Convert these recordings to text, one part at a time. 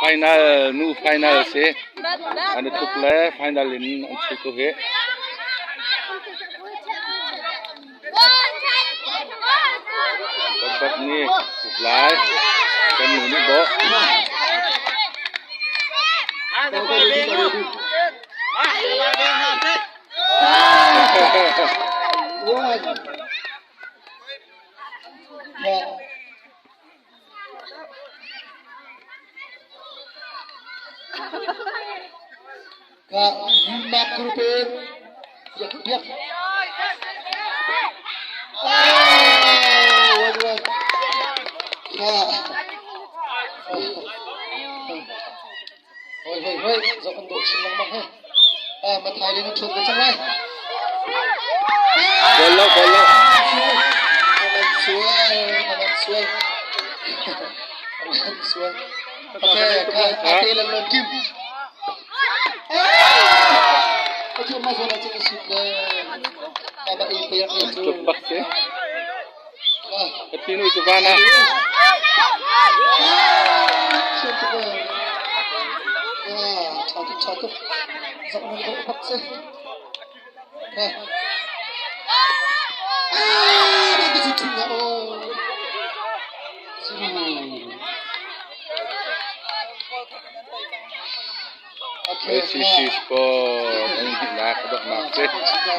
Final nu final a si. An i tuk le final in an chuih ko hih. Batbat nih tuk lai. Kan nu nih bawh. Mak group biak biak. Hoi hoi hoi, zoh an dawh chin lengmang he. Ah, Mathai le na ṭhut ve cang lai. Bol lo, bol lo. Aman sual, aman sual. Aman sual. Okay, okay, ate lan lon kim. Ah! Atu ma zona cing sut le. Aba i pe yak tu. Tuk bak si. Ka nu cu van ah. ACC Sport an hnihnak a donghnak si.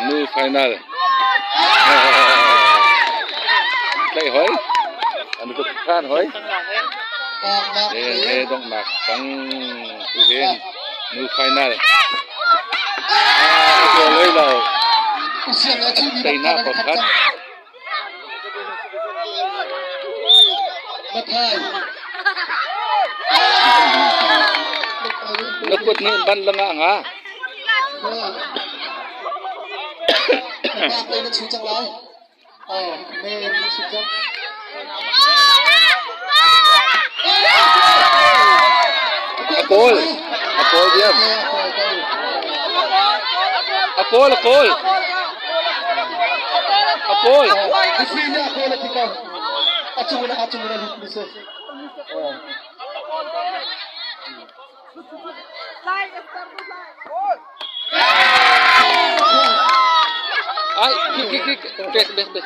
Nu final. Tlaih hoi. An tuk than hoi. He donghnak cang tu hin nu final. Ah, loi lo. Teinak pakhat. Na kut nih ban la ngah nga. A kawl. A kawl diam. A kawl, a kawl. A kawl. Ai, kik, kik, kik. Bek, bek, bek.